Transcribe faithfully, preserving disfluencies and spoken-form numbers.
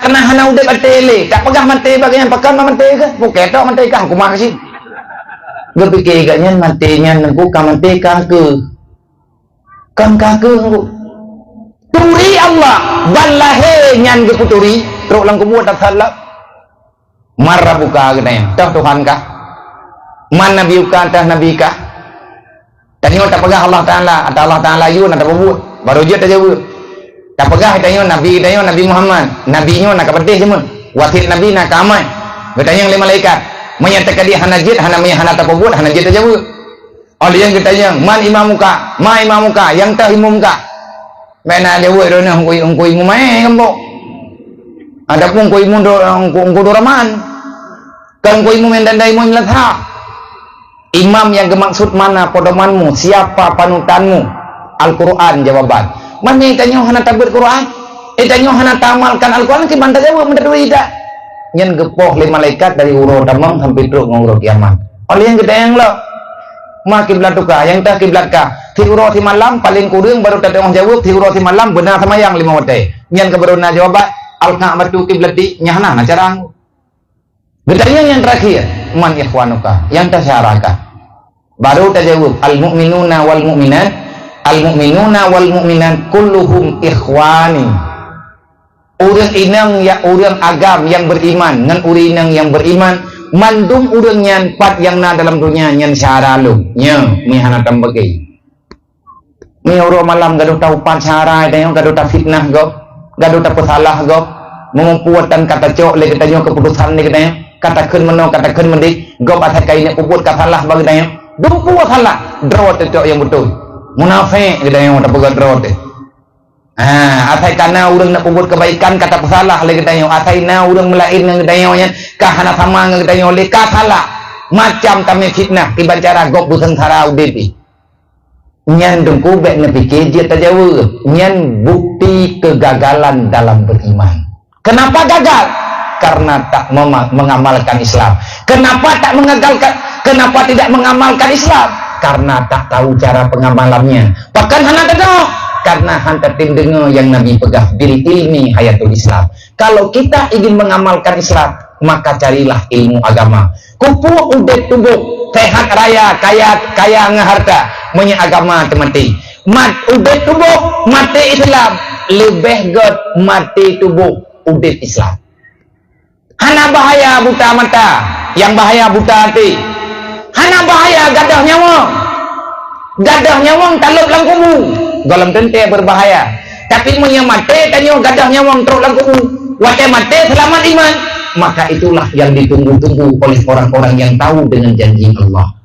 Kana hana udeb até lé, tak peugah maté bak gobnyan, pakon maté kah? Pukée tok maté kah, huköm keuh cit. Geupike gobnyan maté nyan Teungku ka maté kah keuh. Kon kah keuh Teungku. Turi Allah, ban lahé nyan geupeuturi, trok lam kubu tasalab. Man rabbuka geutanyong, toh Tuhan kah? Man nabiyuka, toh nabi kah? Tanyoe tapeugah Allah Taala, ata Allah Taala yue na tapeubuet, barô jeuet tajaweueb. Tapeugah tanyoe nabi, tanyoe Nabi Muhammad, nabi nyoe na ka peudeh cuma. Wasiet nabi na ka amai. Geutanyong lé malaikat, meunyoe teuka di hana jeuet, hana meunyoe hana tapeubuet, hana jeuet tajaweueb. Óh lheueh nyan geutanyong, man imamuka, ma imamuka, nyang toh imum kah? Meunan jaweueb droeneuh, engku, engku imum maé geumbok. Ataupun engku imum do, engku, engku duraman. Kon engku imum nyang dandai imum meulasa. Imam nyang geumaksud mana pedomanmu, siapa panutanmu? Al-Quran jawaban. Mani tanyoe hana tabeuet Quran? Eh, tanyoe hana taamalkan Al-Quran, kiban tajaweueb meuteudui dak? Nyan geupoh lé malaikat dari uroe tamong sampai trok ngon uroe kiamat. Óh lheueh nyan geutanyong lom, ma kiblatuka, nyang toh kiblat kah? Siuroe simalam paleng kureueng barô tateungoh jaweueb, siuroe simalam beuna seumayang limong watée. Nyan ka barô na jawaban, al-Ka'batu kiblati, nyan hana na cara. Geutanyong nyang terakhir, man ikhwanuka, nyang toh syedara kah? Barô tajaweueb, al-mu'minuna wal mu'minat, al-mu'minuna wal mu'minat kulluhum ikhwani. Ureuëng inong ya, ureuëng agam nyang beriman ngon ureuëng inong nyang beriman, mandum ureuëng nyan pat nyang na dalam donya nyan syedara lôn. Nyoe, meuhana tambagi. Meunyoe uroe malam gadoh taupat syedara tanyoe, gadoh tafitnah gob, gadoh tapeusalah gob, meumeupuotan ka tacok lé geutanyoe keuputusan lé geutanyoe, ka takheun meunoe, ka takheun meudeh, gob asai ka ineuk peubuet ka salah bak geutanyoe. Dumpeue salah, droe teuh cok nyang beutôi. Munafék geutanyoe tapeugah droe teuh. Ha, asai ka na ureuëng neuk peubuet keubaikan ka tapeusalah lé geutanyoe, asai na ureuëng meulaén ngon geutanyoe nyan ka hana sama ngon geutanyoe lé ka salah. Macam tamé fitnah, kiban cara gob beuseungsara udeb jih. Nyan Teungku bék neupike jeuet tajaweueb. Nyan bukti kegagalan dalam beriman. Kenapa gagal? Karena tak mema-, mengamalkan Islam. Kenapa tak mengagalkan? Kenapa tidak mengamalkan Islam? Karena tak tahu cara pengamalannya. Pakon hana teudoh? Karena hana tatem deungoe nyang Nabi peugah, "Bil ilmi hayatul Islam." Kalau kita ingin mengamalkan Islam, maka carilah ilmu agama. Keupeue udeb tuboh, sehat raya, kaya, kaya ngon harta, meunyoe agama teumaté. Mat udeb tuboh, maté Islam, leubeh gét maté tuboh, udeb Islam. Hana bahaya buta mata, nyang bahaya buta até. Hana bahaya gadôh nyawöng. Gadôh nyawöng talop lam kubu, gohlom teuntée beubahaya. Tapi meunyoe maté tanyoe gadôh nyawöng trok lam kubu, watée maté seulamat iman, maka itulah yang ditunggu-tunggu oleh orang-orang yang tahu dengan janji Allah.